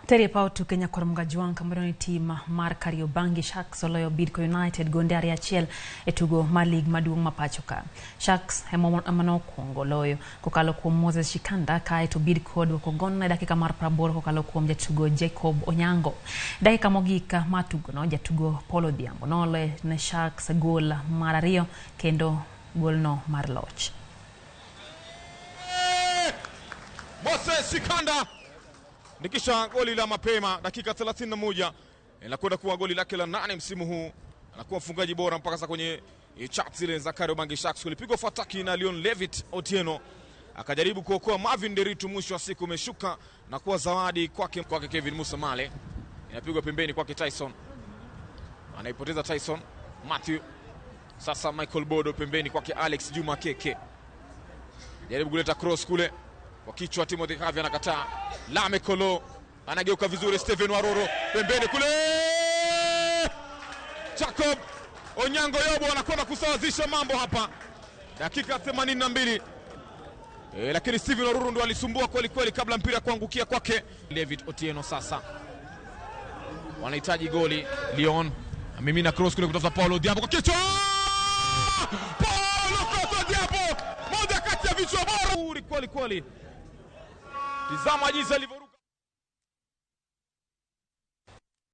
Terie paw tuke nyakwar Mgajwang' kamoro ni tim mar Kariobangi Sharks oloyo Bidco United gonde 2-1 e tugo mar lig maduong' ma pacho ka. Sharks ema nokwongo loyo kokalo kuom Moses Shikanda, kae to Bidco duoko gono e dakika mar 80 kokalo kuom jatugo Jacob Onyango. Dakika mogik mar tugono, jatugo Paul Odhiambo noloyo ne Sharks gol mar 2 kendo golno mar loch. Moses Shikanda nikisha goli la mapema dakika 31, inakwenda kuwa goli lake la 8 msimu huu. Anakuwa mfungaji bora mpaka sasa kwenye chat zile za Kariobangi Sharks. Kulipigwa fataki na Leon Levit Otieno, akajaribu kuokoa Marvin Deritu, mwisho wa siku umeshuka na kuwa zawadi kwake Kevin Musa Male. Inapigwa pembeni kwake Tyson, anaipoteza Tyson Matthew. Sasa Michael Bodo pembeni kwake Alex Juma Keke, jaribu kuleta cross kule kwa kichwa, Timothy Kavi anakataa. Lame Kolo anageuka vizuri, Steven Waroro pembeni kule, Jacob Onyango Yobo anakwenda kusawazisha mambo hapa dakika 82. Lakini Steven Waroro ndo alisumbua kweli kweli kabla mpira kuangukia kwake David Otieno. Sasa wanahitaji goli. Leon amimina cross kule kutafuta Paulo Odhiambo kwa kichwa. Paulo Odhiambo, moja kati ya vichwa bora kweli kweli. Tizama jinsi alivyo